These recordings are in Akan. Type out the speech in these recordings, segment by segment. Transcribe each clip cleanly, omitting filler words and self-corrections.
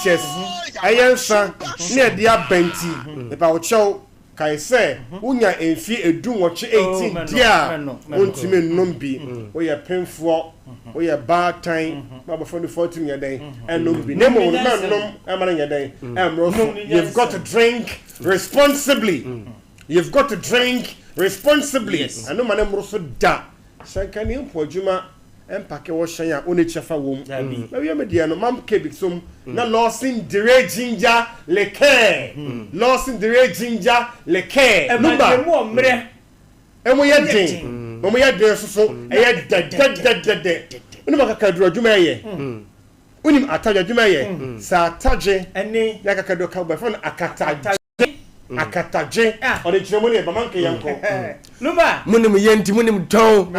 bitters ɛyɛ nsa ne ɛde aba nti, mepa wo kyɛw, kae sɛ wonya mfie 18, 18 deɛ a, wontumi nnom bi. Woyɛ pemfoɔ, woyɛ baatan na abɔfra no 14 yɛ dɛn ɛnom bi, na mmom no mɛnnom ɛma no nyɛ dɛn ɛmmoro so. You've got to drink responsibly, you've got to drink responsibly. Ɛno ma ne mmoro so da. Hyɛnka ne mpo adwuma mpake wɔ hyɛn a wone kyɛfa wɔ mu. Dabi. Na wie me deɛ no mam kebi som na Lawson Dire Ginger Liqueur, Lawson Dire Ginger Liqueur. Ɛma Lumba. deɛ mu ɔmmerɛ. Ɛmu yɛ Ɛyɛ den. Den. Ɛmu yɛ den soso, ɛyɛ dɛdɛdɛdɛdɛ. Wonim akakaduro adwuma ɛyɛ, wonim atadwe adwuma ɛyɛ sɛ atadwe ɛne ne akakaduro ka bɛfrɛ no akatagye, akatagye. Ah. Ɔde kyerɛ mu ne yɛ bama nke yɛn kɔ. Lumba. Monim yɛ nti monim tɔn.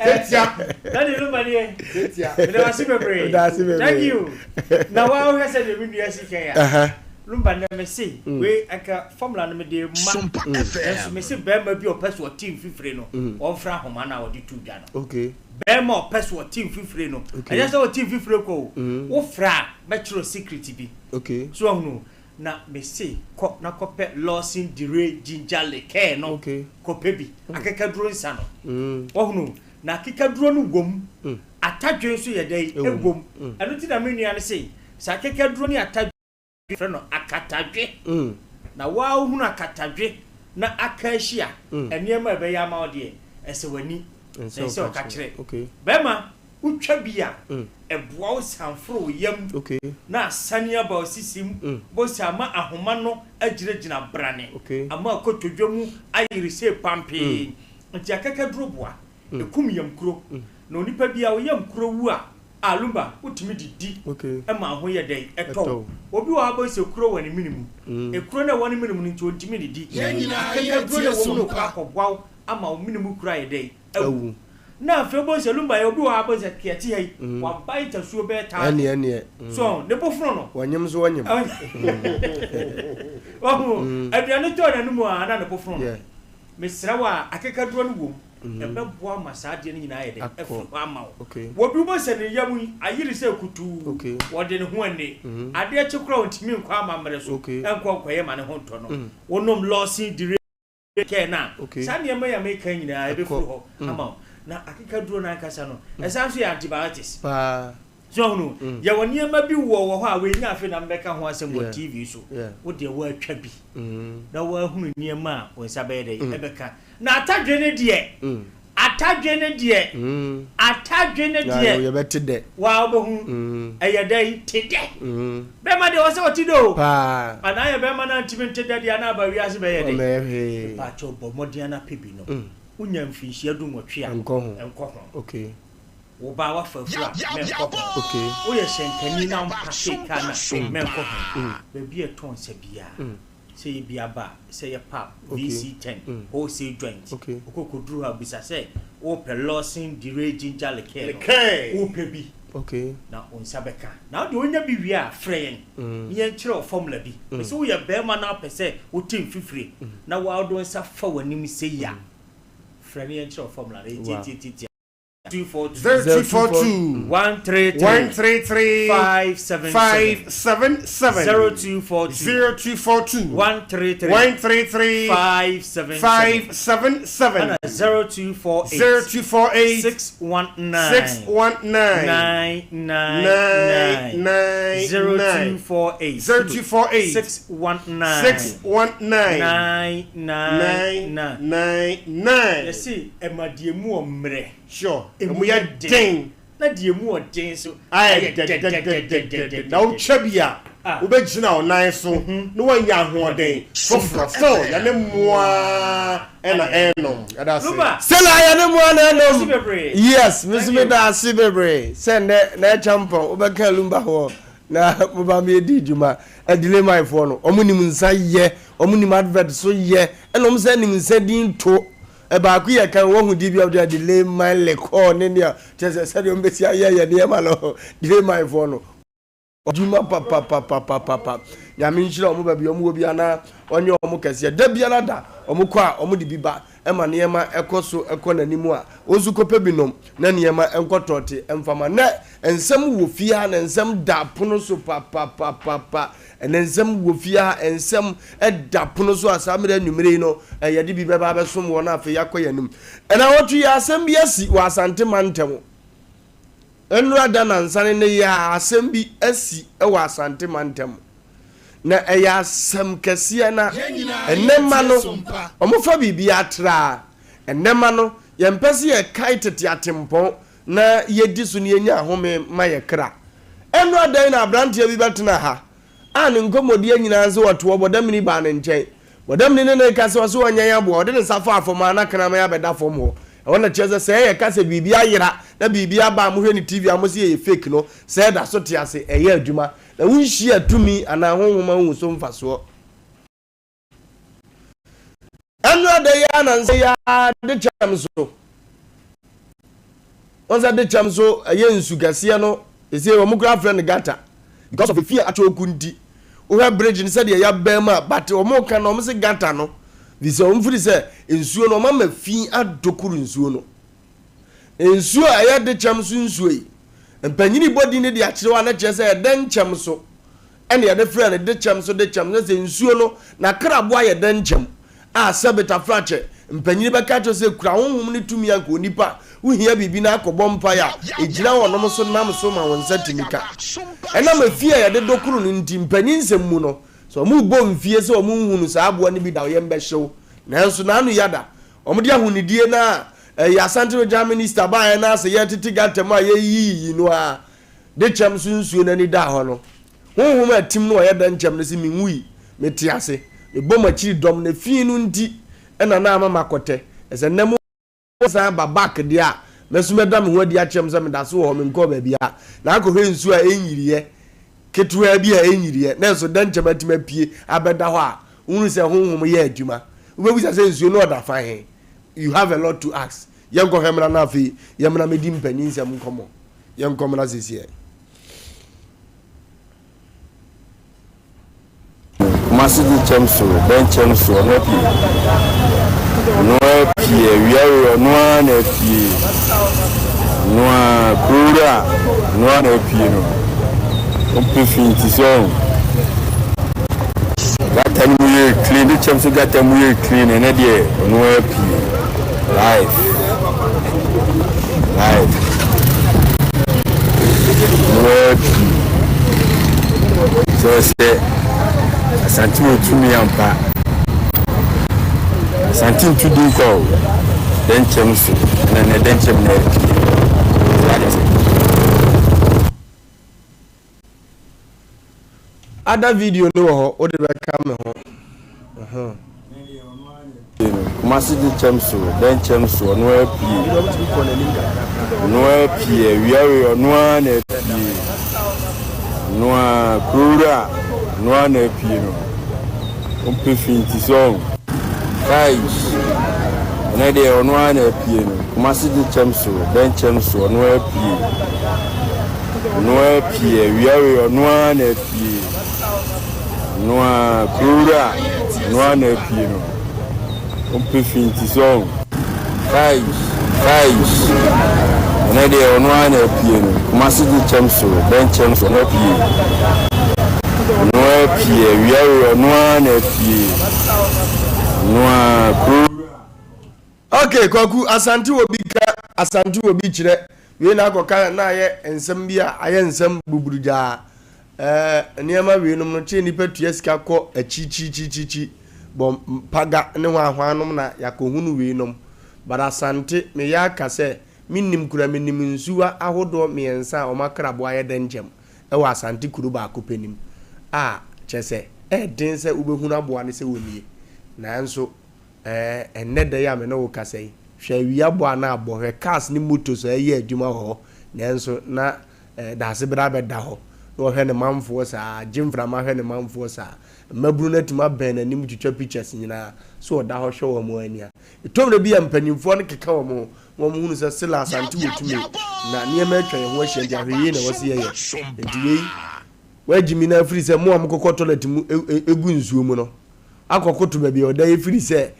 Tetia. Daddy Lumba nie. Tetia. Meda wase bebree. Meda ase bebree. Thank you. Na wa wohwɛ sɛ deɛ me nua si kan a, Lumba, nɛ me se wei anka formula no mede ma. Sompa Nanso FM. me se bɛrima bi a ɔpɛ so ɔte mfifire no, ɔmfra ahoma no a ɔde to dwa no. Bɛrima a ɔpɛ so ɔte mfifire no, ɛnyɛ sɛ ɔte mfifire kɔ o. Wofra a, mɛkyerɛ secret bi. So ahunu na me se kɔ na kɔpɛ Lawson Dire Ginger Liqueur no. Kɔpɛ bi, akekaduro nsa no. Wahunu na akekaduro no wom, atadwe nso yɛ dɛ. Ɛwom. Ɛwom. Ɛno ti na me nua no se sɛ akekaduro ne atadwe frɛ no akatadwe. Na waa wohunu akatadwe na aka ahyia, nneɛma a ɛbɛyɛ ama wo deɛ, ɛsɛ w'ani na ɛsɛ ɔka kyerɛ. Bɛrima wotwa bi a, ɛboa wo sanforo wo yam na asane aba wo sisi mu bɔsi ama ahoma no agyinagyina brane ama akotodwe mu ayere se pampee. Nti akakaduro boa ɛkum yam kuro na onipa bi a wo yam kuro wu a, alumba wotumi didi ɛma ho yɛ dɛn ɛtɔ. Ɛtɔ. Obi wɔ ha bɔ sɛ kuro wɔ ne mene mu, ekuro no a ɛwɔ ne mene mu no nti ontumi didi. Yɛn nyinaa Akakaduro no yɛtie ɛwɔ mu no kɔ Sompa. akɔboa wo ama wo mene mu kuro ayɛ dɛn awu. Awu. Na afei bɔ sɛ lumba yɛ obi wɔ ha bɔ sɛ keɛte ha yi wabae ntasuo bɛyɛ taa. Ɛneɛ ɛneɛ. So ne bo fono no. Wɔnyem so wɔnyem. Wahu aduane tɔɔ n'anum a na ne bo fono no. Mesrɛ wo a, akekaduro no wom, ɛbɛboa ma saa adeɛ no nyinaa yɛ dɛ Akɔ. afiri hɔ ama wo. Wɔbi wobɔ sɛ ne yam yi ayere sɛ kutuu, wɔde ne ho ani adeɛ kye koraa, ɔntumi nkɔ amammerɛ so ɛnkɔ nkɔyɛ ma ne ho ntɔ no. Wonom Lawson Dire kɛɛ no a, saa nneɛma yi a meka nyinaa ɛbɛfiri hɔ ama wo. Na akekaduro no ankasa no, ɛsan so yɛ antibiotics. So ahunu yɛwɔ nneɛma bi wɔ hɔ a wɔnya afei na mbɛka ho asɛm wɔ TV so. Wo deɛ woatwa bi na woahunu nneɛma a wo nsa bɛyɛ dɛ ɛbɛka. Na atadwe ne deɛ, atadwe ne deɛ, atadwe ne Na deɛ, yɛbɛte dɛ. Waa wobɛhu ɛyɛ dɛ te dɛ. Bɛrima deɛ wɔ sɛ ɔte dɛ o. Anaa yɛ bɛrima no antimi nte dɛ deɛ, ana aba wiase bɛyɛ dɛ? Ɔmɛyɛ hwee. Paakyɛw, bɔ mmɔden ana pɛ bi no. Wonya mfinhyia 18 a, Nkɔ ho. ɛnkɔ ho. Wo ba wafa afuru a, mɛnkɔ ho. Woyɛ hyɛnkani na wompake kaa no a, mɛnkɔ ho. Baabi a ɛtɔn nsa biara, sɛ yɛ bi aba, sɛ yɛ pub, VC10 wholesale joint, wokɔkɔduru hɔ a, bisa sɛ wopɛ Lawson Dire Ginger Liqueur no. Liqueur. Wopɛ bi na wo nsa bɛka. Na wode wonya bi wie a, frɛ yɛn ne yɛnkyerɛ wo formula bi. Sɛ woyɛ bɛrima na wopɛ sɛ wote mfifire na wode wo nsa fa w'anim sɛ yi a, frɛ ne yɛnkyerɛ wo formula no. Ɛtiatiatia 242 0242 133 133 577 577 0242 0242 133 133 577 577 ɛna 0248 0248 619 619 999 9 0248 0248 619 619 999. 999. Yɛsi ɛma deɛ mu ɔmmerɛ Sure, emu yɛ den. Na deɛ mu ɔden so ayɛ dɛdɛdɛdɛdɛ na wotwa bi a, Ah. wobɛgyina wo nan so na woanya ahoɔden foforɔ. Still yɛne mmoa ɛna ɛnom. Yɛda ase. Lumba. Sɛla yɛne mmoa na Ase ɛnom. bebree. Yes, me nso Thank you. meda ase bebree sɛ nnɛ na ɛkya mpɔn wobɛka Lumba ho na moba meyɛdi dwuma. Adilemanfoɔ no, ɔmo nim nsa yɛ, ɔmo nim advert so yɛ, ɛna ɔmo sɛ nim nsa din to ɛbaako yɛ kan wɔhu di bi a wɔde Adileman liqueur ne nea kyerɛ sɛ sɛdeɛ ɔmo bɛsi ayɛ yɛ nneɛma no. Dilemanfoɔ no dwuma papapapapapa. Nyame nhyira ɔmo baabi ɔmo wɔ bi ana ɔnyɛ ɔmo kɛseɛ da biara da ɔmo kɔ a ɔmo de bi ba. ma nneɛma kɔ so kɔ n'anim a, wo nso kɔpɛ bi nom na nneɛma nkɔ tɔɔte mfa ma. Nnɛ nsɛm wɔ fie ha na nsɛm da pono so papapapapa. Ɛnnɛ nsɛm wɔ fie ha, nsɛm da pono so a saa mmerɛ anwummere yi no yɛde bi bɛba abɛsom wɔ na afei yɛakɔ yɛn anim. Nnawɔtwe yi asɛm bi asi wɔ Asante mantam. Nnora da nansa ne nnɛ yi ara asɛm bi asi wɔ Asante mantam. Na ɛyɛ asɛm kɛseɛ na ɛnnɛ mma no wɔfa biribi atra. Ɛnnɛ mma no yɛmpɛ sɛ yɛkae tete atempɔn na yɛdi so na yɛnya ahome ma yɛ kra. Ɛnnora da yi na aberanteɛ bi bɛtena ha a ne nkɔmmɔdie nyinaa nso ɔtoɔ bɔdamini baa ne nkyɛn. Bɔdamini ne no reka sɛ ɔse ɔnyɛn aboa, ɔde ne nsa faa fam a na kraman abɛda fam hɔ. Ɛhɔ na kyerɛ sɛ sɛɛ yɛka sɛ biribi ayera na biribi aba a mohwɛ no TV a mose ɛyɛ fake no, sɛɛ da so te ase, ɛyɛ adwuma. Na wonhyia tumi anaa honhom a wohu so mfasoɔ. Ɛno da yi ara nansa yi ara de kyɛm so. Wɔn sɛ de kyɛm so ɛyɛ nsu kɛseɛ no, ɛsɛ wɔn kura frɛ no gata because of efi a atwɔku nti. Wohwɛ bridge no sɛdeɛ yɛabɛn mu a, but wɔn ka no wɔn se gata no, fi sɛ wɔn firi sɛ nsuo no wɔn ama fi adokoro nsuo no. Nsuo a ɛyɛ dekyɛm so nsuo yi, mpanyini bɔ din no de akyerɛ wo a na kyerɛ sɛ ɛdɛnkyɛm so ɛna yɛde frɛ no dekyɛm so dekyɛm na sɛ nsuo no n'akraboa yɛ dɛnkyɛm a sɛbe tafrakyɛ mpanyini bɛka akyerɛ sɛ kura honhom ne tumi anka onipa a wohia biribi na akɔbɔ mpaeɛ a ɛgyina wɔnom so nam so ma wɔn nsa tumi ka. Ɛnam efie a yɛde dokoro no nti mpanyin nsɛm mu no sɛ wɔrebɔ mfie sɛ wɔn nhunu saa aboa no bi da yɛn bɛhyew nanso n'ano yada Wɔde ahonidie no a ɛyɛ Asante Regional Minister baeɛ no ase yɛretete gutter mu a yɛreyiyiyi no ara de kyɛm so nsuo no ani daa hɔ no, honhom a ɛtim no ɔyɛ dɛn kyɛm no se menwui, mete ase, mebɔ m'akyiri dɔm na fi no nti na na ama makɔtɛ, na sɛ nnɛ mosan aba back deɛ a, me nso mɛda me ho adi akyerɛ mo sɛ meda so wɔ hɔ, menkɔɔ baabiara. Na akɔhwɛ nsuo a ɛnyiriiɛ ketewaa bi a ɛnyiriiɛ nanso dɛnkyɛm atumi apue abɛda hɔ a, Wohunu sɛ honhom yɛ adwuma. Wobɛbisa sɛ nsuo no ɔda fa he? You have a lot to ask. Yɛnkɔhwɛ mmra na afei yɛmmra mɛdi mpanyinsɛm nkɔmmɔ. Yɛnkɔ mmra sesiɛ. Kumasi gye kyɛm so bɛn kyɛm so ɔno apue ɔno apue awia wei ɔno ara na apue ɔno ara kuro wura ɔno ara na apue no. Ɔmpɛ fi nti sɛ ɔho. Gutter no mu yɛ clean, de kyɛm so gutter mu yɛ clean, ɛnɛ deɛ ɔno ara pie. Life. Life. Ɔno ara pie. Sɛ sɛ Asante wɔ tumi ampa. Asante ntu din kwa o. Dɛnkyɛm so, ɛnɛ nɛ dɛnkyɛm na apue. Saa Ada video no wɔ hɔ wode bɛka me ho. Kumasi de kyɛm so dɛn kyɛm so ɔno ara pie ɔno ara pie awia wei ɔno ara na apue ɔno ara kuro wura ɔno ara na apue no ɔmpɛ fi nti sɛ ɔho kai ɛnɛ deɛ ɔno ara na apue no Kumasi de kyɛm so dɛn kyɛm so ɔno ara pie. Ɔno ara pie awia wei ɔno ara na apue ɔno ara kuro wura ɔno ara na apue no ɔmpɛ fi nti sɛ ɔho kai kai ɛnɛ deɛ ɔno ara na apue no Kumasi gye kyɛm so bɛn kyɛm so ɔno apue ɔno ara pie awia wei ɔno ara na apue ɔno ara kuro wura. Ok kwaku asante wɔ bi ka asante wɔ bi kyerɛ wei na akɔka na ayɛ nsɛm bi a ayɛ nsɛm buburugyaa ɛɛ nneɛma wei nom no kyerɛ nipa tua sika kɔ akyikyikyikyi bɔ paga ne ho ahwanom na yakɔhunu wei nom but asante meyɛ aka sɛ mennim kura menim nsuwa ahodoɔ mmiɛnsa a wɔn akrabo ayɛ dɛnkyɛm ɛwɔ asante kuro baako pɛ nim a kyerɛ sɛ ɛɛden sɛ wobɛhunu aboa no sɛ wɔnie nanso Ɛɛ, ɛnnɛ da yi a me ne wo rekasa yi, hwɛ awia bɔ a na abɔ, hwɛ cars ne motos a ɛreyɛ adwuma wɔ hɔ, nanso na ɛɛ Daasebrɛ abɛda hɔ, na ɔhwɛ ne manfoɔ saa, gye mframa hwɛ ne manfoɔ saa. Mmabunu no atumi abɛn n'anim twitwa pictures nyinaa, so ɔda hɔ hwɛ wɔn ani a. Ɛtɔ mmerɛ bi a mpanimfoɔ no keka wɔn ho ma wɔhunu sɛ Sela Asante wɔ tumi, na nneɛma atwa yɛn ho ahyia nti ahwɛyie na ɛwɔ sɛ yɛyɛ. Nti wei, woagye mi no afiri sɛ mo a mokɔkɔ toilet mu gu nsuo mu no, akɔkoto baabi a ɔda efiri sɛ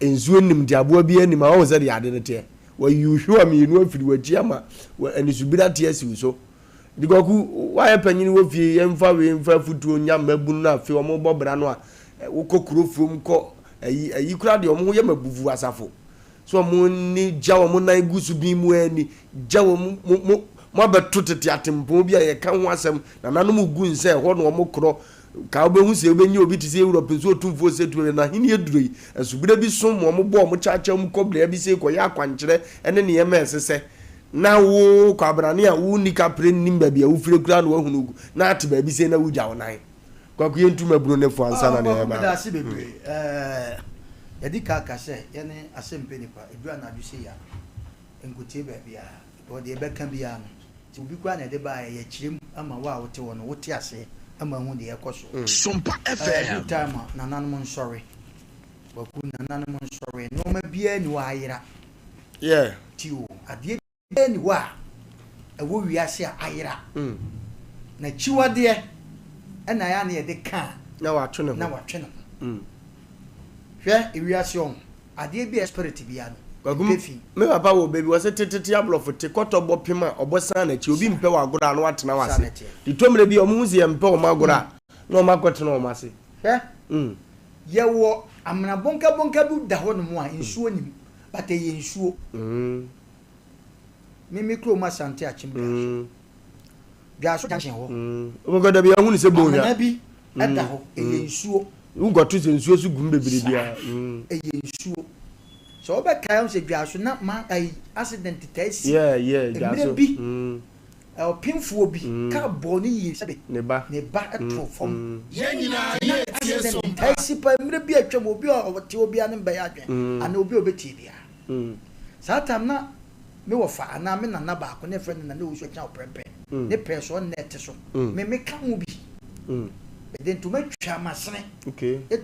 Nsuo nnim nti aboa biara nnim a, woahu sɛdeɛ ade no teɛ? Wayi wo hwewa mmienu afiri w'akyi ama anisubiri ate asi wo so. Nti Kwaku, woayɛ panyin wɔ fie, yɛmfa wei mfa afutuo nya mmabunu no afei wɔrebɔ bra no a, wokɔ kuro furom kɔ ayi, ayi koraa deɛ wɔn ho yɛ mabuvu asafo. So wɔn ani gya wɔn nan gu so bin mu ani gya wɔn mo mo mo abɛto tete atempɔn bi a yɛka ho asɛm nananom gu nsa ɛhɔ na wɔn korɔ Ka wobɛhu sɛ wobɛnya obi te sɛ Europe nso otumfoɔ sɛ tumi na ahenni aduro yi nso berɛ bi som wɔn bɔ wɔn kyaakyaaw mu kɔ bea bi sei kɔyɛ akwankyerɛ ne nneɛma a ɛsɛ sɛ na wo kwabrane a wonni kaprɛ nnim baabi a wofire koraa na wahunu na ate baabi sei na wogya wo nan. Kwaku yɛntu mmabunu no fo ansa na Ah, nea Kwaku ɛba meda aba. ase bebree. Eh, yɛdi ka ka sɛ yɛne asɛmpɛ nipa, ɛduru anadwo sei a, nkotie baabiara, because deɛ yɛbɛka biara no, Sɛ obi koraa na ɛde baeɛ a, yɛkyerɛ mu ma wo a wote hɔ no, wote aseɛ ma hu deɛ ɛrekɔ so. Sompa Ɛduru FM. time a, nananom nsɔre. Kwaku, nananom nsɔre. Nnoɔma biara nni hɔ a ayera. Yeah. Ti o, adeɛ biara nni hɔ a ɛwɔ wiase a ayera. N'akyiwadeɛ na ɛyɛ a na yɛde ka a, Na watwe ne ho. na watwe ne ho. Hwɛ ewiase ɔho, adeɛ bi a ɛyɛ spirit biara no, Kwaku, ɛmpɛ fi. me papa wɔ bɛ bi, ɔse tetete aborɔfo te kɔtɔ bɔ pem a ɔbɔ san n'akyi, obi Saa. mpɛ wɔ agorɔ a na watena Saa w'ase. na ɛteɛ. Nti tɔ mmerɛ bi a ɔmo hu sɛ yɛmpɛ wɔn agorɔ a, na ɔmo akɔtena wɔn ase. Hwɛ, yɛwɔ amena bonkabonka bi da hɔ nom a nsuo nnim, but ɛyɛ nsuo. Me me kurom Asante Akyem Dwaso. Dwaso junction hɔ. Wobɛkɔ da bi ahunu sɛ bonhwa. Amena bi da hɔ, ɛyɛ nsuo. Wokɔto sɛ nsuo so gum bebree biara. Saa, ɛyɛ nsuo. Sɛ wobɛkae ahu sɛ Dwaso na ma ayi accident taa si. Yeah, yeah, Dwaso. Mmerɛ bi, ɔpemfoɔ bi, kaa bɔɔ no yie sɛbe Ne ba. ne ba too fam. Yɛn nyinaa Nti na yɛretie accident Sompa. taa si paa mmerɛ bi a atwam, obi a ɔte hɔ biara ne mbɛyɛ adwene anaa obi a ɔbɛtie biara. Saa time na me wɔfa anaa me nana baako na yɛfrɛ no Nana Owusu Akyang Ɔprɛmpɛ ne pɛɛ so ɔno na ɛte so. Me meka ho bi. Mede ntoma twaa m'asene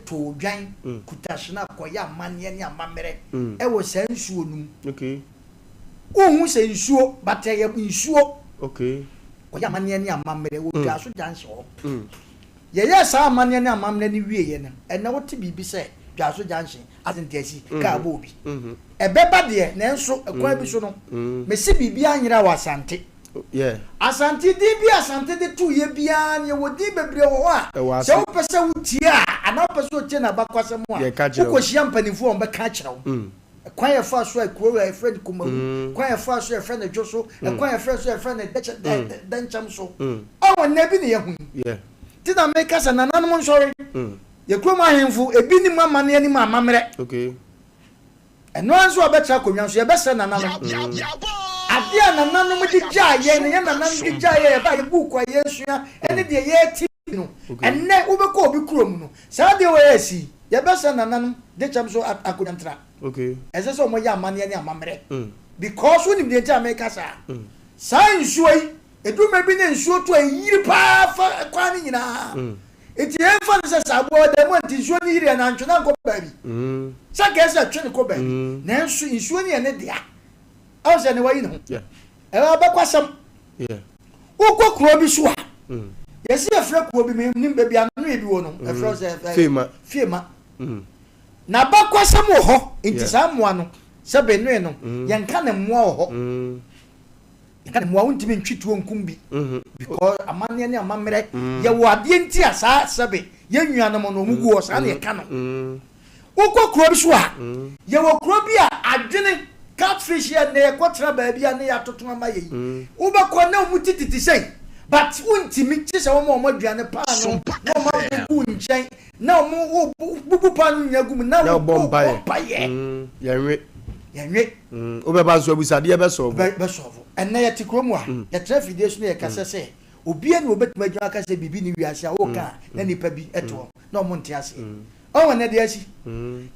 too dwan kuta hyena kɔyɛ amanneɛ ne amammerɛ wɔ saa nsuo no mu. Wonhu sɛ nsuo but ɛyɛ nsuo. Kɔyɛ amanneɛ ne amammerɛ wɔ Dwaso junction hɔ. Yɛyɛɛ saa amanneɛ ne amammerɛ no wieeɛ no, ɛnnɛ wote biribi sɛ Dwaso Junction accident asi, kaa bɔ obi. Ɛbɛba deɛ, nanso kwan bi so no, mese biribi anyera wɔ Asante. Asante din bi a Asante de toeɛ biara no, yɛwɔ din bebree wɔ hɔ a, sɛ wopɛ sɛ wotie a, anaa wopɛ sɛ wotie n'abakwasɛm a, wokɔhyia mpanimfoɔ a, wɔbɛka akyerɛ wo. Ɛkwan a yɛfaa so a kuro a yɛfrɛ no Kumawu, kwan a yɛfaa so a yɛfrɛ no Dwoso, ɛkwan a yɛfrɛ so a yɛfrɛ no Dɛnkyɛm so. Ɔwɔ nna bi na yɛahu yi. Nti na meka sɛ nananom nsɔre. Yɛ kurom ahemfo, ebi nim amanneɛ nim amammerɛ. Ɛno ara nso a wɔbɛtra akonnwa nso, yɛbɛsrɛ nananom. Adeɛ a nananom de gyaa yɛn no, yɛn nananom de gyaa yɛn, yɛbaa yɛ buuku a yɛresua ne deɛ yɛrete no, ɛnnɛ wobɛkɔ obi kurom no, saa adeɛ wei a asi yi, Yɛbɛsrɛ nananom de kyɛm so akonnwa ntra. Ɛsɛ sɛ wɔyɛ amanneɛ ne amammerɛ. Because wonim deɛ nti a meka saa? Saa nsuo yi, ɛduru mmerɛ bi na nsuo tɔ a ɛyiri paa fa kwan no nyinaa. Nti yɛmfa no sɛ sɛ aboa ɔda mu a nti nsuo no yiri a na antwe no ankɔ baabi. Sɛ anka ɛsɛ sɛ ɛtwe no kɔ baabi. Nanso nsuo no yɛ ne dea. Ahu sɛ ne wayi ne ho. Ɛyɛ abɛkwasɛm. Wokɔ kuro bi so a, yɛsi yɛfrɛ kuro bi menim baabi a noe bi wɔ no, ɛfrɛ sɛ Fiema. Fiema. Na abɛkwasɛm wɔ hɔ, nti saa mmoa no, sɛ benoe no, yɛnka ne mmoa wɔ hɔ. Yɛnka ne mmoa, wontumi ntwe tuo nkum bi. Because amanneɛ ne amammerɛ, yɛwɔ adeɛ nti a saa sɛbe yɛn nuanom no, wɔn gu hɔ, saa na yɛka no. Wokɔ kuro bi so a, yɛwɔ kuro bi a adwene catfish yɛ nnɛ yɛkɔtena baabi a ne yɛatoto ama yɛ yi. Wobɛkɔ na wɔn ti tete sei but wontumi kye sɛ wɔma wɔn aduane paano na wɔn abɛgu wo nkyɛn na wɔn bubu paano nyinaa gu mu na wobɔ mpaeɛ. Yɛnwe. Yɛnwe. Wobɛba nso abusadeɛ bɛsɔɔvo. Bɛsɔɔvo. Ɛnnɛ yɛte kuro mu a, yɛtena afidie so na yɛkasa sɛ obiara ni wɔbɛtumi agyina aka sɛ biribi ne wiase a woka a na nnipa bi te hɔ na wɔn nte aseɛ. Ɔwɔ nnɛ deɛ asi.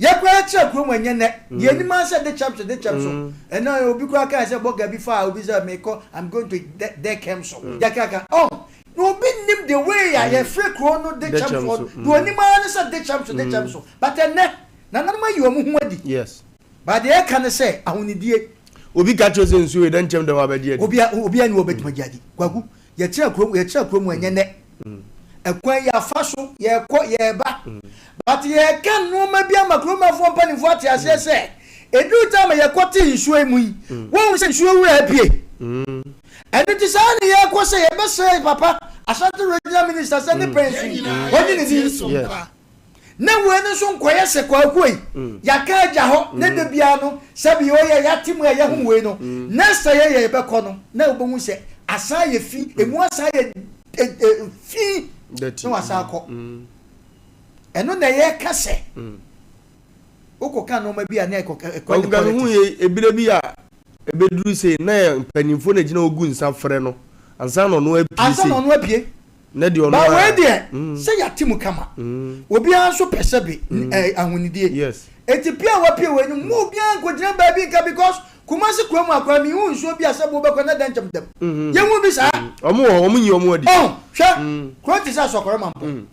Yɛ koraa yɛtra kurom ɛnyɛ nnɛ. Deɛ anim ara sɛ de kyɛm so de kyɛm so. Ɛnna obi koraa kaa sɛ bɔga bi faa obi sɛ mekɔ I'm going to Dekem so. Yɛkaka ɔn na obi nnim the way a yɛfrɛ kuro no de kyɛm so. Deɛ onim ara ne sɛ de kyɛm so de kyɛm so. But ɛnnɛ nananom ayi wɔn ho adi. Yes. But deɛ yɛka ne sɛ ahonidie. Obi ka kyerɛ sɛ nsuo yɛ dɛ nkyɛm dɛ wabɛgye adi. Obi obiara ni wɔ bɛtumi agye adi. Kwaku yɛtra kurom yɛtra kurom ɛnyɛ nnɛ. Ɛkwan yi yɛafa so, yɛrekɔ, yɛreba. But yɛreka nnoɔma bi ama kuromafoɔ mpanimfoɔ ate aseɛ sɛ, ɛduru time a yɛkɔte nsuo yi mu yi, woahu sɛ nsuo wura apue. Ɛno nti saa na yɛrekɔ sɛ yɛbɛsrɛ papa Ashanti Regional Minister sɛ ne pɛn so yi, ɔnye ne din. Na wei no nso nkɔyɛ sɛ Kwaku ei, yɛaka agya hɔ na da biara no sɛbi oyɛ yɛate mu a yɛahu wei no, next a yɛyɛ yɛbɛkɔ no na wobɛhu sɛ asan ayɛ fi, ɛmu asan ayɛ fi na wasan akɔ. Ɛno na yɛka sɛ wokɔka nneɛma bi a na ɛkɔ ɛkɔ de politics. Mehu yɛ ebire bi a ebeduru sei na yɛ mpanyinfoɔ na egyina hɔ gu nsa frɛ no ansa na ɔno apue sei. Ansa na ɔno apue. Na deɛ ɔno Ba ara. wei deɛ sɛ yɛate mu kama. Obiara nso pɛ sɛ bi ɛɛ ahonidie. Yes. Eti pue a wapue wei no mma obiara nkɔgyina baabi nka because Kumasi kurom ha koraa menhuu nsuo bi a sɛ wobɛkɔ na dɛnkyɛm dam. Yɛnhu bi saa. Wɔn wɔ hɔ, wɔn nyi wɔn adi. Oh, hwɛ, kuro te sɛ Asɔkɔrɔma mpo.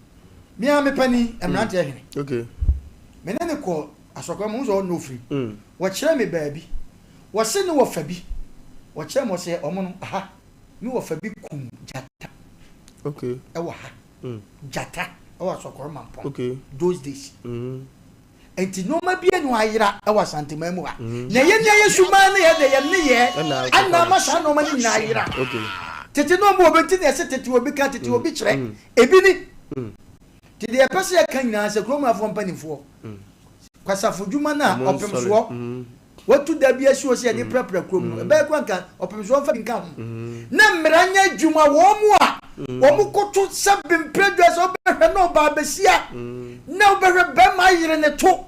Me ara me panin, mmeranteɛ hene. Okay. Me ne no kɔɔ Asɔkɔrɔma, wohu sɛ ɔno na ɔfiri. Wɔkyerɛɛ me baabi. Wɔse ne wɔfa bi. Wɔkyerɛɛ me, wɔse wɔn no, aha. Me wɔfa bi kum gyata okay. ɛwɔ ha. Mm. Gyata ɛwɔ Asɔkɔrɔ Mampɔn. Okay. Those days. Mm. Nti nneɛma bi enu ayera ɛwɔ Asanteman mu ha. Mm. Na yɛn nea yɛ suman ne yɛ de yɛn ne yɛ ɛna ama saa nneɛma no nyinaa ayera. Okay. Tete nneɛma obi ti na ɛsɛ tete obi ka tete obi kyerɛ. Mm. Ebi ni. Mm. Te deɛ yɛpɛ sɛ yɛka nyinaa sɛ kurom afoɔ mpanimfoɔ. Mm. Kwasafo dwuma no a ɔpem soɔ. Wɔatu da bi asi hɔ sɛ yɛde prapra kurom no, ɛbɛyɛ koraa nka ɔpem so wɔmfa bi nka ho. Na mmara nyɛ adwuma, wɔn a wɔkoto sɛ mprɛdua sɛ wobɛhwɛ na ɔbaa bɛsia, na wobɛhwɛ bɛrima ayere ne to,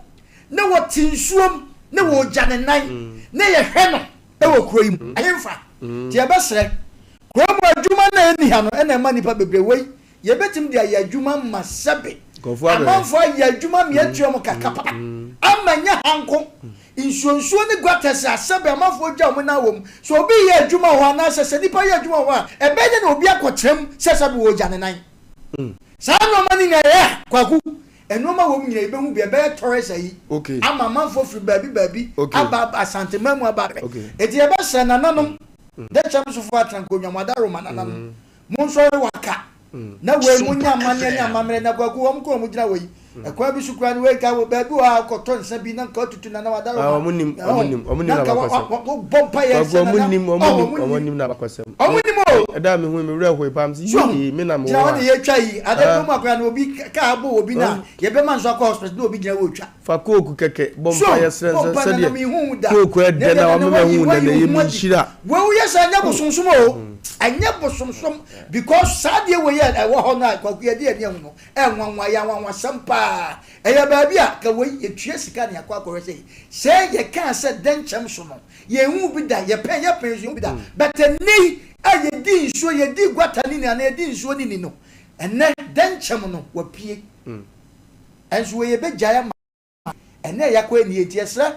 na wɔte nsuom, na wɔregya ne nan, na yɛhwɛ no wɔ kuro yi mu. Ɛhemfa? Nti yɛbɛsrɛ, kuro mu adwuma no a ɛnni ha no na ɛma nnipa bebree wei Yɛbɛtumi de ayɛ adwuma ma sɛbe amanfoɔ ayɛ adwuma ma yɛatua wɔn ka papa ama ɛnyɛ ha nko. Nsuonsuo ne gutters a sɛbe amanfoɔ gya wɔn nan wɔ mu. Sɛ obi reyɛ adwuma wɔ hɔ anaasɛ sɛ nnipa yɛ adwuma wɔ hɔ a, ɛbɛyɛ dɛn na obi akɔtena mu sɛ sɛbe wɔregya ne nan? Saa nnoɔma no nyinaa yɛ a, Kwaku, nnoɔma wɔ mu nyinaa yɛbɛhu bi. Ɛbɛyɛ tourist ayi ama amanfoɔ firi baabi baabi aba Asanteman mu aba abɛhwɛ. Enti yɛbɛsrɛ nananom, Dɛkyɛmsofoɔ Atenankonnwa, mo adaworoma nananom, Monsɔre waka na wei mo nya amanneɛ ne amammerɛ na kwaku wɔn kɔ wɔn gyina hɔ yi ɛkwan bi so kura no wei nka wɔ baabi wɔ a kɔtɔ nsa bi na nka ɔtutu nana wadaro ma wɔn nim wɔn nim wɔn nim na nka wɔbɔ mpa yɛ sɛ nana wɔn nim wɔn nim na abakɔsɛm wɔn nim o ɛda mi hu mi wura hɔ epam si yii mi na mi wɔ gyina hɔ na yɛtwa yi ade kurom akora na obi kaa bɔ obi na yɛbɛma nso akɔ hospital na obi gyina hɔ otwa Fa kooku kɛkɛ bɔ So mpaeɛ srɛ bɔ sɛ mpaeɛ na sɛdeɛ menhu wo da kooku Na ɛdɛ deɛ na na wama wayi mahu wo nnɛ wayi na wo ɛyɛ ho me adi nhyira. Wei woyɛ saa ɛnyɛ bosomsom o ɛnyɛ bosomsom because saa adeɛ wei a ɛwɔ hɔ no a Kwaku yɛde yɛn ani ahu no ɛnwanwa ɛyɛ anwanwasɛm paa ɛyɛ baabi a ka wei yɛtua sika na yɛakɔ akɔhwɛ sɛ sɛ yɛkaa sɛ dɛnkyɛm so no yɛnhuu bi da yɛpɛn yɛpɛn nso yɛnhu bi da but ɛnnɛ yi a yɛdi nsuo yɛdi guata ne ni anaa yɛdi nsuo ne ni no ɛnnɛ dɛnkyɛm no wapue Nso wei yɛbɛgyae ama ɛnɛ a yɛakɔ ani nti yɛsrɛ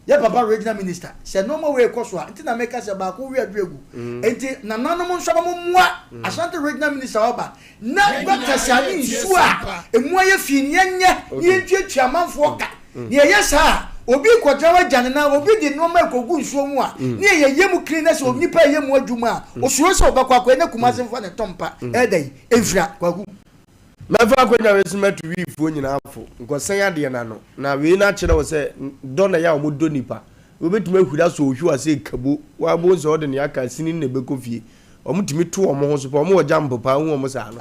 yɛ papa regional minister sɛ nnoɔma wei rekɔ so a nti na meka sɛ baako we aduru agu nti nananom nso wɔn mmoa Ashanti regional minister ɔba na gutters a ne nsuo a ɛmu ayɛ fi no yɛnyɛ na yɛntuatua amanfoɔ ka na yɛyɛ saa a obi rekɔgyina hɔ agya ne nan obi de nnoɔma rekɔgu nsuo mu a ne yɛyɛ mu clean na sɛ onipa ɛyɛ mu adwuma a osuro sɛ ɔbɛkɔ akɔyɛ na Kumasi mfa ne tɔmpa ɛda yi ɛmfira Kwaku. Mɛfa akwanya wei so matu Wiifoɔ nyinaa fo, nkɔsɛn adeɛ no ano, na wei no akyerɛ wo sɛ dɔ na ɛyɛ a wɔdɔ nnipa. Wobɛtumi ahuri asɔ ohwiw ase kabo, woabɔ sɛ ɔde nea aka sini no na ɛbɛkɔ fie. Wɔtumi to wɔn ho so paa, wɔwɔ jump paa, wohu wɔn saa no.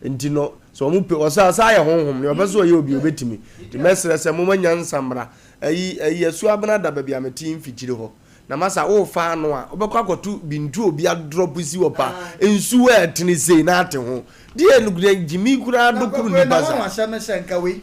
Nti no, sɛ wɔn pɛ, ɔsɛ ɔsɛ ayɛ honhom, nea ɔpɛ sɛ ɔyɛ obi ɔbɛtumi. Nti mɛsrɛ sɛ momma nyansa mmra. Ayi, ayi, Asuo Abena da baabi a mete yi mfikyire hɔ. Na masa worefa ano a, wobɛkɔ akɔto bintu a obi adrɔpo si hɔ pa, nsuo a ɛtene sei na ate ho. Deɛ nokorɛ gyimi koraa Na do koro kwaku na nipa wɔn saa. asɛm ne sɛ nka wei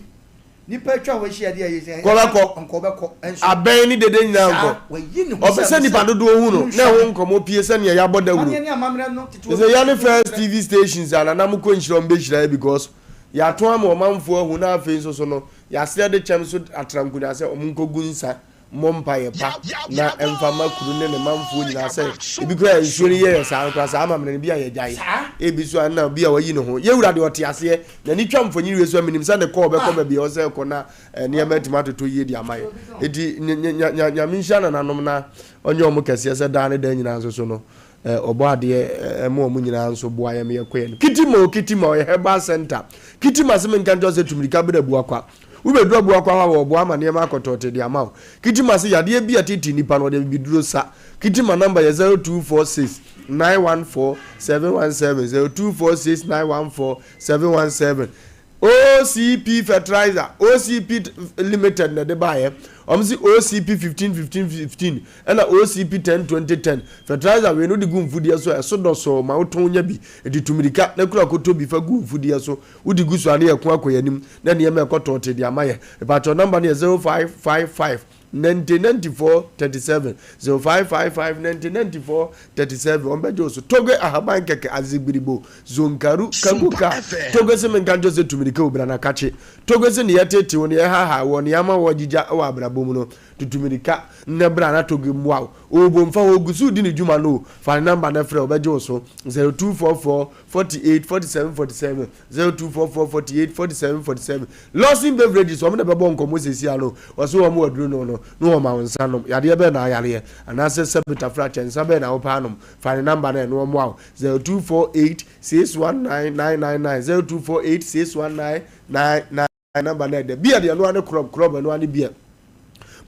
nipa atwa hɔ ahyia deɛ yɛ sɛ Kɔ bɛkɔ. nka ɔbɛkɔ nso Abɛn ne dede nyinaa saa nkɔ. wayi ne ho Ɔpɛ sɛ sɛ nipa mese dodoɔ hu no na monhwɛ ɛho me. nkɔmmɔ pie sɛdeɛ yɛabɔ dawuro. Amanneɛ ne amammerɛ no tete Te obi sɛ yɛne tete obi first kyerɛ. TV stations a nana mokɔ nhyira wɔn bɛhyira yɛ because yɛato ama ɔmanfoɔ ahu na afei nso so no yɛasrɛ de kyɛm so atra nkonyaa sɛ wɔn nkɔgu nsa mmɔ mpaeɛ pa na ɛmfa mma kuro ne ne manfoɔ nyinaa sɛ ebi koraa nsuo no yɛyɛ saa no koraa saa amammerɛ no bi a yɛgyae ebi so a na bi a wayi ne ho yɛ wura deɛ ɔte aseɛ n'ani twa mfonyin wie so a menim sɛ ne kɔɔ bɛkɔ baabi a ɔsɛ kɔ na eh, nneɛma atumi atotɔ yie de ama yɛ eti nyame nhyira nananom na ɔnyɛ wɔn kɛseɛ sɛ daa ne daa nyinaa nso so no. Ɔbɔadeɛ ma wɔn nyinaa nso boa yɛn ma yɛkɔ yɛn anim. Kitima o Kitima ɔyɛ herbal center. Kitima se menka nkyerɛ wo sɛ tu mirika bra Abuakwa. Wobɛduru Abuakwa hɔ a wɔboa ma nneɛma akɔtɔɔte de ama wo. Kitima se yadeɛ bi a ɛtete nnipa no ɔde abibiduro sa. Kitima number yɛ 0246 914 717, 0246 914 717. OCP Fertilizer, OCP Limited na ɛde baeɛ. Wɔn se OCP 15 15 15 ɛna OCP 10 20 10. Fertilizer wei no wode gu mfudeɛ so a ɛso dɔsɔɔ ma wotɔn nya bi. Enti tu mmirika na kura kɔtɔ bi fa gu mfudeɛ so. Wode gu so a na yɛko akɔ yɛn anim na nneɛma ɛkɔ tɔɔtee de ama yɛn. Mepakyɛw number no yɛ 0555 90 94 37 0555 90 94 37 Wɔn bɛgye wo so. Toge ahaban kɛkɛ azegbiribo zonkaru kaguka Toge se menka nkyerɛ sɛ tu mirika o bra na kakye Toge se nea ɛtete wo nea ɛhaha wɔ nea ama wɔagyigya wɔ abrabɔ mu no tutu mirika nnɛ bra na Toge mmoa wo Obo mfa hɔ ogu so redi ne dwuma no o fa ne number no frɛ ɔbɛgye wo so 0244 48 47 47 0244 48 47 47 Lawson Beverages wɔn na ɛbɛbɔ nkɔmmɔ seesei ano wɔse wɔn wɔ aduro no no na wɔma wo nsa nom yadeɛ bɛn na ayareɛ anaasɛ sɛbe tafra kyɛ nsa bɛn na wopɛ anom fa ne number no ɛno ɔmmoa wo 0248 619 999 0248 619 999 number no ɛdɛ beer deɛ ɛno ara ne krɔb krɔb ɛno ara ne beer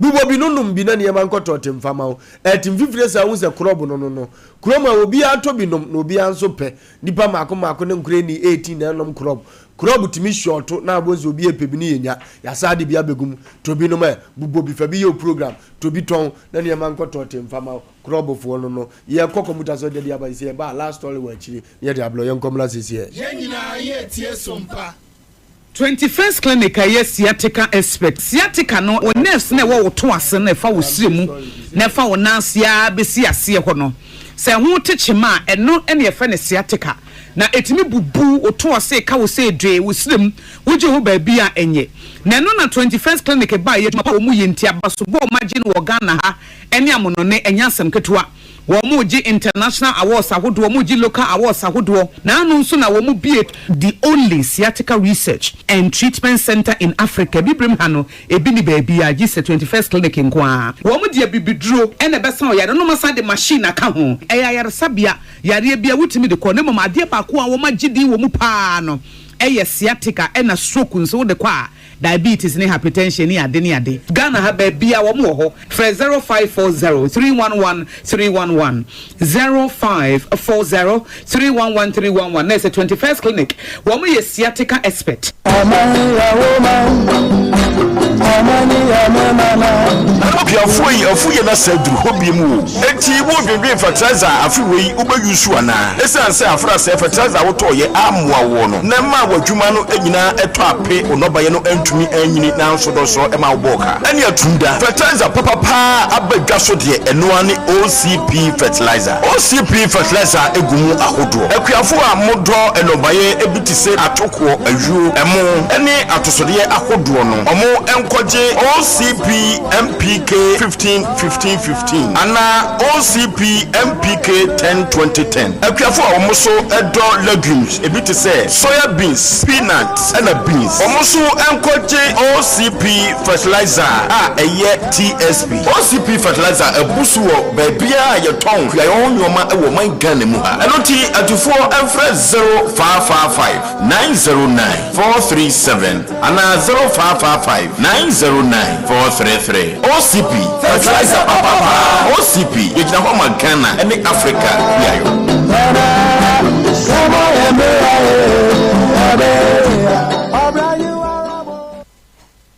Bobɔ bi no nom bi na nneɛma nkɔ tɔɔte mfa ma wo. Ɛte mfifire saa wohu sɛ krɔb no no no. Kurom a obiara tɔ bi nom na obiara nso pɛ. Nnipa mmaako mmaako ne nkora nni 18 na ɛnom krɔb. Krɔb tumi hyɔɔto na wobɛhu sɛ obi repɛ bi ne yɛnya. Yɛasan de bi abɛgu mu. Tɔ bi nom ɛ. Bobɔ bi fa bi yɛ wo program. Tɔ bi tɔn na nneɛma nkɔ tɔɔte mfa ma wo. Krɔbfoɔ no no. Yɛkɔ kɔmputa so de aba seesei yɛba a last story wɔ akyire na yɛde abrɛ wo. Yɛnkɔ mmra seesei. Yɛn nyinaa yɛretie som pa. Twenty First Clinic a ɛyɛ sciatica expert. Sciatica no, wo nerves no a ɛwɔ wo to ase no a ɛfa wo srɛ mu na ɛfa wo nan ase ara bɛsi aseɛ hɔ no, sɛ ɛho te kyema a, ɛno na yɛfrɛ no sciatica. Na ɛtumi bubu wo to ase, ɛka wo sɛ dwee, wo srɛ mu, wogye ho baabi a ɛnyɛ. Na ɛno na Twenty First Clinic baeɛ, adwuma pa a wɔyɛ nti, abasobɔ a wɔagye no wɔ Ghana ha ne amonɔne, ɛnyɛ asɛm ketewa. Wɔregye international awards ahodoɔ, wɔregye local awards ahodoɔ. Naano nso na wɔbue the only sciatica research and treatment centre in Africa. Abibirem ha no, ebi nni baabiara gye sɛ 21st Clinic nko ara. Wɔde abibiduro na ɛbɛsa ɔyare no na wɔasan de machine aka ho. Ɛyɛ ayaresabea, yareɛ biara wotumi de kɔ na mmom adeɛ baako a wɔagye din wɔ mu pa ara no yɛ sciatica ɛna stroke nso wode kɔ a Diabetes ne hypertension ne ade ne ade. Ghana ha baabia wɔn wɔ hɔ. Frɛ 0540 311 311, 0540 311 311 na ɛsɛ 21st clinic wɔn yɛ sciatica expert. Akuafoɔ yi afu yɛ na sɛ duru hɔ biom o. Enti wo dwendwen fertilizer a afe wei wo bɛ use anaa? Esiane sɛ afrasɛɛ fertilizer a wotɔɔ yɛ ammoa woɔ no na ɛmaa w'adwuma no nyinaa tɔ ape, wo nnɔbaeɛ no antumi anyini nanso dɔsɔ ɛma wobɔɔ ka. Ɛne atum da. Fertilizer papa paa a aba dwa so deɛ ɛno ara ne OCP fertilizer. OCP fertilizer gu mu ahodoɔ. Akuafoɔ a modɔ nnɔbaeɛ bi te sɛ atokoɔ, ayuo, ɛmo ne atosodeɛ ahodoɔ no, wɔn nkɔgye OCP MPK 15 15 15 anaa OCP MPK 10 20 10. Akuafo a wɔn nso dɔ legumes ebi te sɛ soya beans, peanuts ɛna beans, wɔn nso nkɔgye OCP fertilizer a ɛyɛ TSP. OCP fertilizer abu so wɔ baabiara a yɛtɔn kuayɔ ho nnoɔma wɔ ɔman Ghana mu ha. Ɛno nti atufoɔ mfrɛ 0555 909 437 anaa 0555 909 433. OCP, fertilizer papa paa. OCP, yɛgyina hɔ ma Ghana ne Africa kuayɔ.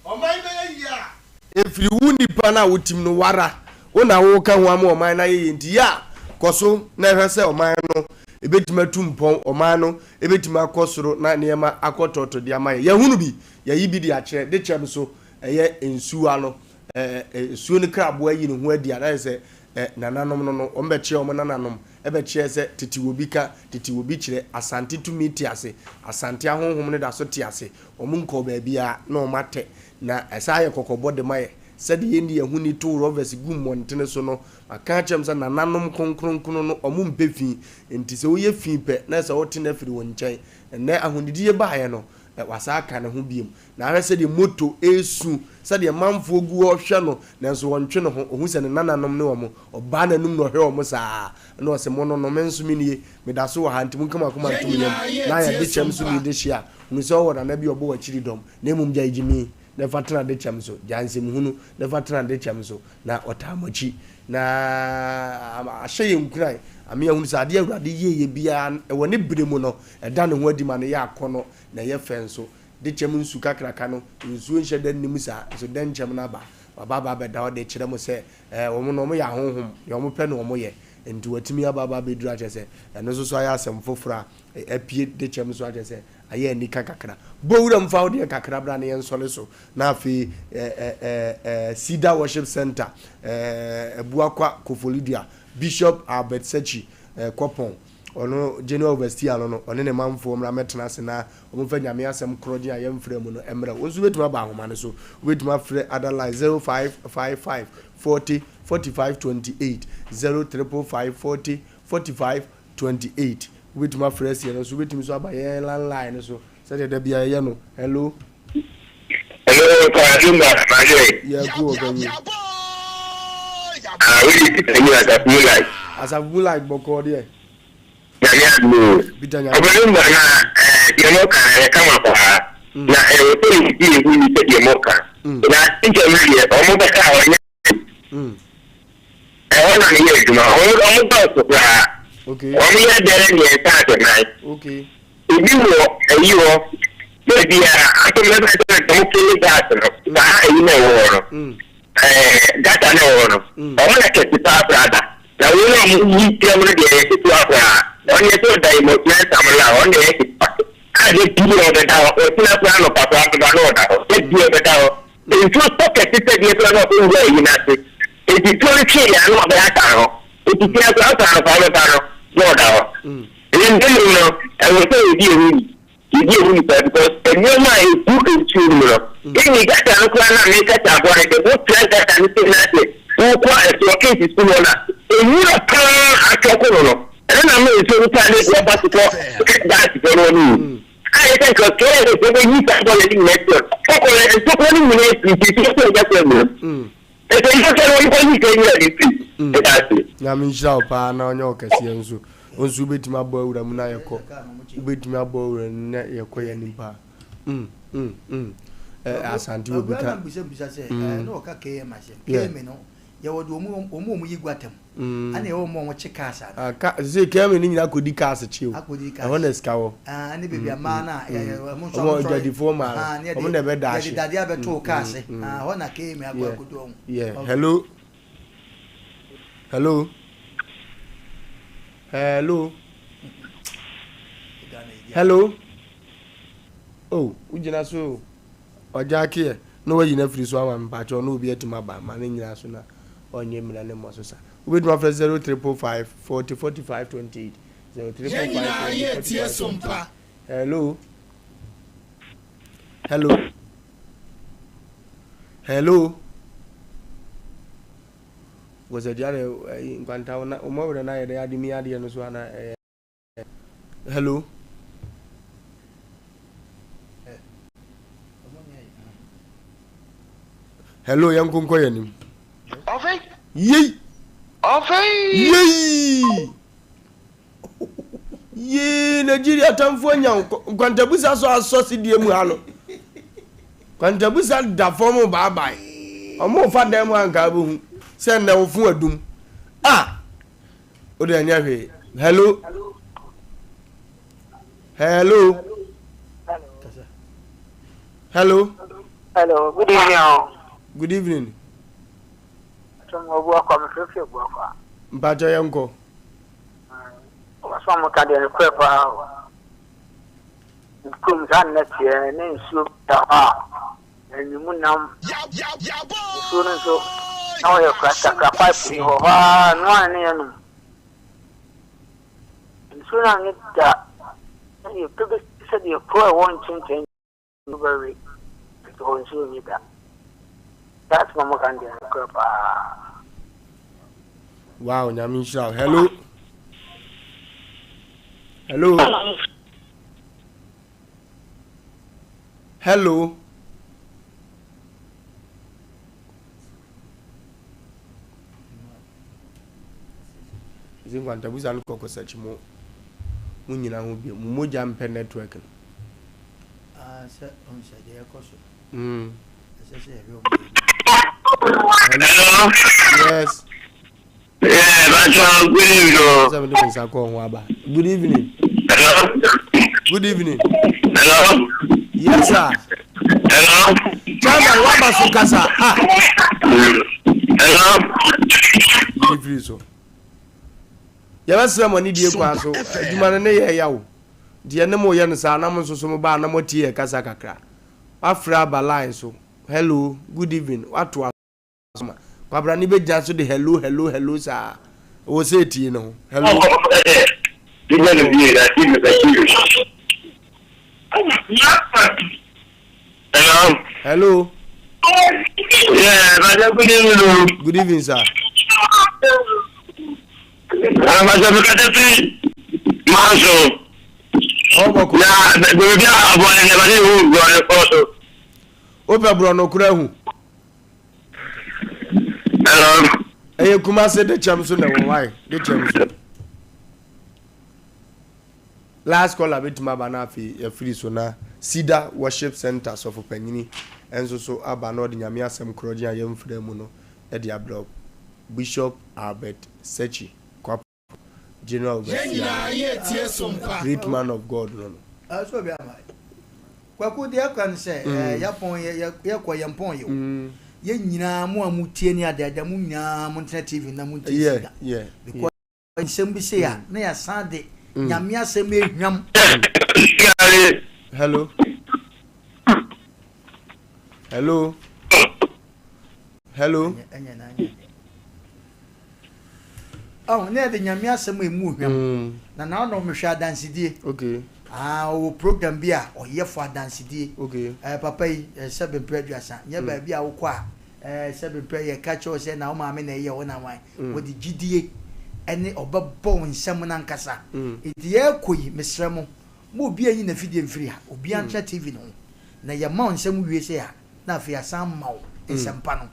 Ɔman bɛyɛ yie a, ɛfiri wo nipa no a wotim no woara wo na woka ho ama ɔman no ayɛ yie nti yɛ a kɔ so na hwɛ sɛ ɔman no ɛbɛtumi atu mpɔn, ɔman no ɛbɛtumi akɔ soro na nneɛma akɔ tɔɔtɔ de ama yɛn. Yɛahunu bi, yɛayi bi de akyerɛ, de kyɛm so ɛyɛ nsuo ano, ɛɛ nsuo no kraboa ayi ne ho adi a na ayɛ sɛ ɛ nananom no no, wɔn bɛkyerɛ wɔn nananom, ɛbɛkyerɛ sɛ tete wɔ bi ka, tete wɔ bi kyerɛ, Asante tumi te ase, Asante ahonhom no da so te ase, wɔn nkɔɔ baabiara na wɔn atɛ, na ɛsan yɛ kɔkɔbɔ de ma yɛ, sɛdeɛ yɛnni yɛn ho ni tow rɔvɛs gu mmɔntene so no, maka akyerɛ mo sɛ nananom kronkronkron no, wɔn mpɛ fi, enti sɛ woyɛ fi pɛ, na ɛsɛ sɛ wote no afiri wo nkyɛn. Ɛnnɛ ahonidie baeɛ no. Wasan aka ne ho biom. Na ahwɛ sɛdeɛ moto resu, sɛdeɛ manfoɔ gu hɔ rehwɛ no, nanso ɔntwe ne ho. Ɔhu sɛ ne nananom ne wɔn. Ɔbaa n'anom na ɔhwɛ wɔn saa. Ɛna ɔse, Mo no no, me nso menie. Meda so wɔ ha, nti monka mo akoma nto mo yam. Na ayɛ dekyɛm so ni dehye a, hunu sɛ wowɔ nana bi a ɔbɔ w'akyiri dɔm. Na mmom gyae gyimii, na fa tena dekyɛm so. Gyae nsɛmhunu, na fa tena dekyɛm so. Na ɔtaa mo akyi. Na ahyɛ yɛn nkuran ama yɛahunu sɛ adeɛ a Awurade yɛeɛ biara, wɔ ne berɛ mu no, ɛda ne ho adi ma no yɛ akɔnnɔ na ɛyɛ fɛ nso. Dekyɛm nsu kakraka no, nsuo nhyɛ da nni mu saa, nso dɛnkyɛm no aba. Waba aba abɛda hɔ de rekyerɛ mo sɛ, ɛɛ, wɔn no, wɔyɛ ahonhom, deɛ wɔpɛ na wɔyɛ. Enti wɔatumi aba aba abɛduru akyerɛ sɛ, ɛno nso so ayɛ asɛm foforɔ a apue dekyɛm so akyerɛ sɛ, ayɛ anika kakra. Bɔ wuram fa wo deɛ kakra bra na yɛnsɔre so. Na afei, ɛɛ, ɛɛ, ɛɛ, Cedar Worship Center, ɛɛ, Abuakwa, Koforidua, Bishop Albert Sechi, ɛɛ, Kɔpɔn, Ɔno General Overseer no no, ɔne ne manfoɔ mmra mmɛtena ase na wɔmfa Nyame asɛm korɔgyen a yɛmfrɛ mu no mmrɛ wo. Wo nso wobɛtumi aba ahoma no so. Wobɛtumi afrɛ other line 0555 40 45 28, 0555 40 45 28. Wobɛtumi afrɛ asie no nso. Wobɛtumi nso aba yɛn landline no so sɛdeɛ da biara yɛyɛ no. Hello. Hello, Kwadu ma mahwɛ. Yɛ ku wɔ panyin. Ah, wei de Peter yi asafo mu light. Asafo mu light bɔkɔɔ deɛ. Nyame adom o. Peter nyame. Ɔbɛn mu na eh, deɛ mo ka ɛyɛ kama paa. Mm. Na ɛwɔ sɛ yɛdi yɛn ho ni sɛ deɛ mo ka. Mm. Na nkyɛn mu deɛ ɔmo bɛka a ɔnyɛ. Mm. Ɛhɔ na meyɛ adwuma. Ɔmo ɔmo dɔɔso koraa. Okay. Ɔmo yɛ bɛyɛ mmiɛnsa ase nan. Okay. Ebi wɔ ayi hɔ, baabi a asɛm no bɛka sɛ wɔn kele gas no, saa ayi na ɛwɔ hɔ no, ɛɛ gata na ɛwɔ hɔ no, wɔn yɛ kɛse paa koraa da. Na wɔn a wɔyi tiram no deɛ ɛyɛ ketewa koraa. Wɔn deɛ sɛ ɔda emotena nsam la, wɔn deɛ ɛyɛ ketewa. A de bi a ɔbɛda hɔ, ɔtena koraa anɔpa koraa bɛba na ɔda hɔ. De bi a ɔbɛda hɔ. Nsuo tɔ kɛse sɛ deɛ koraa na ɔkɔwura ayi no ase. Enti tuo no twee a na ɔbɛyɛ ata hɔ. Enti tia koraa ɔsa anɔpa ɔbɛba no na ɔda hɔ. Ndɛ mu no, ɛwɔ sɛ yɛdi yɛn ho ni. Yɛdi yɛn ho ni paa because nneɛma a ɛgu nsuo no mu no, ɛnni gata no koraa no a mekasa aboa no sɛ wotra gata no sei na sɛ wokɔ ɛsoɔ case sukuu hɔ no a, nwura paa atwɔko no no, ɛno na ama nsuo no taa ne wɔba so kɔ gas foɔ no hɔ no o. A yɛ sɛ nka kɛɛ sɛ wɔbɛyi saa bɔɔla no nyinaa asi hɔ. Kɔkɔɔ no, ntokuro no nyinaa asi nti nsuo sɛ ɛnyɛ kwan mu no. Ɛsɛ nso sɛ wɔn kɔ yi sɛ nwura no firi. Meda ase. Nyame nhyira wo paa na ɔnyɛ wo kɛseɛ nso. Wo nso wobɛtumi abɔ awura mu na yɛkɔ. Wobɛtumi abɔ awura mu na yɛkɔ yɛn anim paa. Mm, mm, mm. Eh, Asante wɔ bi ka. Awura na bisa bisa sɛ, eh, na ɔka KM asɛm. KM no, yɛwɔ de wɔn wɔn a wɔn yi guatam. Ɛna yɛwɔ wɔn a wɔkye cars ano. Ah, ka, sɛ KM no nyinaa kɔdi cars kye o. Akɔdi cars. Ɛhɔ na sika wɔ. Ah, ɛne baabi a mmaa no a, yɛ, yɛ, wɔn nso Wɔn wɔn adwadifoɔ mmaa no, Ah, ne yɛde, wɔn na ɛbɛda yɛde ahye. dadeɛ abɛto cars. Ah, ɛhɔ na KM akɔ Yeah, akɔdu wɔn. yeah. Okay. Hello. Hello. Hello. Hello. Oh, wogyina so o. Ɔgya keɛ na wayi no afiri so ama me mpakyɛw na obi atumi aba ma no nyina so na ɔnyɛ mmira ne mmɔ so sa. Wobɛtumi afrɛ 0355 40 45 28 Yɛn nyinaa 0355 40 yɛ tie 45 so 28. mpa. Hello. Hello. Hello. Wɔsɛ deɛ ɛyi nkwanta wo na wɔn awura na ayɛ dɛ ade mi adeɛ no so ana ɛyɛ. Hello. Hello, yɛn nkonkɔ yɛn nim. Yei. Yei. Yei, Nigeria atamfo anya nkwantabusa so asɔ sidie mu ha no. Nkwantabusa da fam baabae. Ɔmo fa dan mu anka abɛhu sɛ nnɛ wo fo adum. Ah! O de ɛnyɛ hwee. Hello. Hello. Hello. Hello, good evening. Oh. Good evening. Mpakyɛ yɛn kɔ. Wɔsɔ mo ka deɛ no korɛ paa o. Kurom saa nnɛ teɛ ne nsuo da hɔ a Anyi mu nam nsuo no nso na wɔyɛ kakra pipe ni hɔ hɔ ara no ara ne yɛnom nsuo no ano da sɛdeɛ pɛ bɛsi sɛdeɛ kuro a ɛwɔ nkyɛnkyɛn no bɛwe nti hɔ nsuo nyi da saa asɛm a moka no deɛ nokorɛ paa. Wow, nyame nhyira wo. Hello. Hello. Hello. Dze nkwantabusa no kɔ kɔsakyi mo mo nyina ho bio. Mo mogya mpɛ network no. Ah, sɛ ɔn sɛ deɛ ɛkɔ so. Ɛsɛ sɛ yɛhwɛ ɔmo yɛ. Hello. Yes. Yeah, Pastor, good evening. Sɛ mede me nsa kɔɔ ho aba. Good evening. Hello. Good evening. Hello. Yes, sir. Hello. Chairman, waba so kasa. Ah. Hello. Yiri firi so. Yɛbɛsrɛ mo anidie kwan so. Adwuma no ne yɛ ya o. Deɛ ne mo yɛ no saa na mo nso so mo ba na mo atie yɛ kasa kakra. Wafrɛ aba line so. Hello, good evening. Wato ma kwabrane bɛgyina so de hello hello hello saa ɛwɔ sɛ ɛtie ne ho hello. Hello. Hello. Yeah, Pastor, good evening. Good evening, sir. Pastor, because free manso. Ɔbɔkɔ. Na baabi a aboa ne ba ne hu borɔ ne kɔ so. Wopɛ borɔ no kora hu. Hello. Ɛyɛ Kumase de kyɛm so na ɛwɔ wae de kyɛm so. Last caller bɛtumi aba na afei yɛafiri so na Cedar Worship Center sɔfo panyini nso so aba na ɔde Nyame asɛm korɔgyen a yɛmfra mu no de abrɛ wo. Bishop Albert Sechi Kwapo. General Yɛn Overseer nyinaa yɛ tie som pa. Great man of God no no. Ah, so obi ama. Kwaku deɛ ɛkɔ ne sɛ, eh, yɛpɔn yɛ yɛ yɛkɔ yɛn pɔn yɛ o. Yɛn nyinaa mo a mo tie ne adeade mo nyinaa mo ntena TV na mo ntie Yeah, sida. yeah, Because nsɛm bi sei a na yɛasan de Nyame asɛm ehwam. Hello. Hello. Hello. Ɛnyɛ na ɛnyɛ. Ɔho na yɛde Nyame asɛm a emu hwam. Na na ɔno mehwɛ adansedie. Okay. Ah, ɔwɔ program bi a ɔyɛ for adansedie. Okay. Eh, papa yi, eh, sɛbe mpɛ aduasa. Nyɛ baabi a wokɔ a, eh, sɛbe mpɛ yɛka kyerɛ wo sɛ na wo maame na ɛyɛ wo na wan. Wɔde gyidie ɛne ɔbɛbɔ wo nsɛm no ankasa. Nti yɛrekɔ yi, mesrɛ mo, mo obiara nyi n'afidie mfiri ha. Obiara ntena TV no ho. Na yɛma wo nsɛm wie sei a, na afei asan ama wo nsɛmpa no.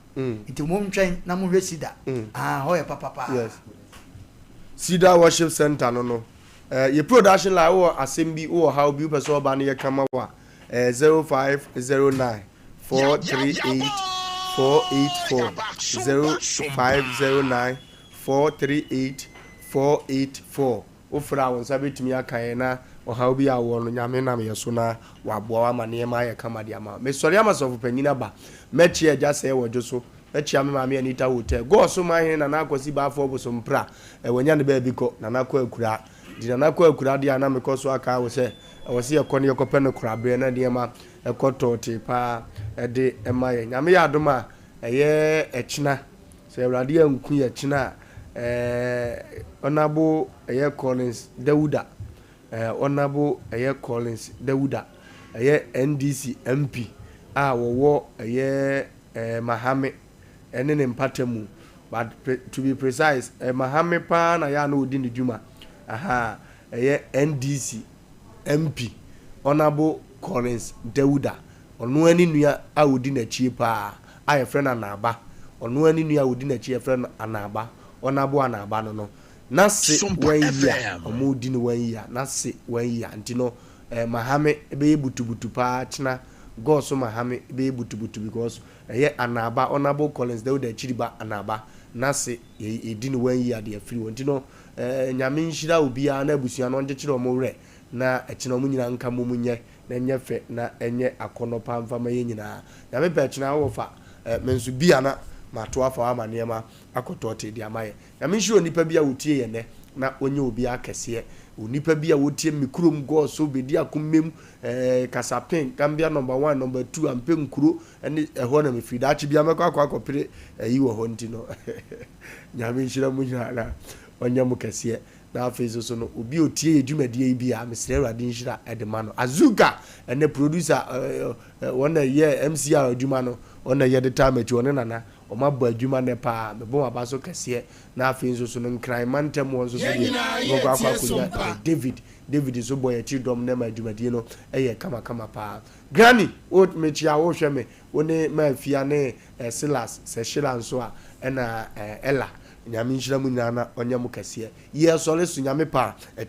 Nti montwɛn na monhwɛ Cedar. Ah, hɔ yɛ papa paa. Yes. Cedar Worship Center no no. Eh, yɛ production line wowɔ asɛm bi, wowɔ haw bi, wopɛ sɛ ɔba no yɛka ma wo a, eh, 0509 438 484 0509 438 484. Wofrɛ a wo nsa bɛtumi aka yɛn na ɔhaw bi a wowɔ no, Nyame nam yɛ so na waboa wo ama nneɛma ayɛ kama de ama wo. Mesɔre ama sɔfopanyin aba. Mɛkyea Agya Sɛɛ wɔ dwo so. Mɛkyea me maame Anita Hotel. Gɔɔ so man hene Nana Akwasi Baafoɔ Bosompra. Eh, wanya ne baabi kɔ. Nana kɔ akuraa. Nti Nana kɔ akuraa deɛ a na mekɔ so akae wo sɛ ɛwɔ sɛ yɛkɔ na yɛkɔpɛ no koraberɛ na nneɛma ɛkɔ tɔɔtee paa de ma yɛn. Nyame yɛ adom a, ɛyɛ ɛkyena. Sɛ Awurade anku yɛ kyena a, eh, Honourable ɛyɛ Collins Dawuda, eh, Honourable ɛyɛ Collins Dawuda, ɛyɛ NDC MP a wɔwɔ ɛyɛ eh, Mahame ɛne ne mpata mu. But to be precise, eh, Mahame paa na yɛ a na ɔdi ne dwuma. Aha, ɛyɛ NDC MP Honourable Collins Dawuda, ɔno ara ne nua a ɔdi n'akyie paa a yɛfrɛ no Anaaba, ɔno ara ne nua a ɔdi n'akyi a yɛfrɛ no Anaaba, Honourable Anaaba no no, n'ase Sompa one year, FM. wɔredi no one year, n'ase one year, nti no eh, Mahame bɛyɛ butubutu paa kyena, God so Mahame bɛyɛ butubutu because ɛyɛ Anaaba, Honourable Collins Dawuda akyiri ba Anaaba, n'ase yɛ, yɛdi no one year de afiri hɔ, nti no eh, Nyame nhyira obiara na abusua no ɔnkyekyere wɔn werɛ na ɛkyena wɔn nyinaa nka mmom nyɛ na ɛnyɛ fɛ na ɛnyɛ akɔnnɔ paa mfa ma yɛn nyinaa. Nyame pɛ ɛkyena wo fa eh, me nso bi a na mato afa wo ama nneɛma akɔ tɔɔtee de ama yɛn. Nyame nhyira onipa bi a ɔtie yɛn nnɛ na ɔnyɛ obiara kɛseɛ. Onipa bi a ɔtie me kurom Gɔɔso, Bediako, Mem, eh, Kasapen, Gambia number one, number two, Ampɛ Nkuro ne ɛhɔ na mefiri. Daakye biara mɛkɔ akɔ akɔpere ayi wɔ hɔ nti no Nyame nhyira mo nyinaa na ɔnyɛ mo kɛseɛ. Na afei nso so no, obi a otie yɛ dwumadie yi biara, mesrɛ Awurade nhyira de ma no. Azuka, ɛnɛ producer, wɔn na ɛyɛ MCR adwuma no, wɔn na ɛyɛ de taa m'akyi, ɔne Nana, Wɔn abɔ adwuma nnɛ paa. Mebɔ wɔn aba so kɛseɛ. Na afei nso so no Nkran mantam hɔ nso so Yɛn deɛ nyinaa yɛbɛkɔ akɔ yɛretie akɔnya Sompa. eh, David. David nso bɔ yɛn akyi dɔm nnɛ ma dwumadie no yɛ kamakama paa. Granny, wo mekyia wo wohwɛ me. Wo ne Maafia ne eh, Silas, sɛ Sheila nso a, ɛna eh, Ella. Nyame nhyira mo nyinaa na ɔnyɛ mo kɛseɛ. Yɛresɔre so Nyame pɛ a, ɛkyena.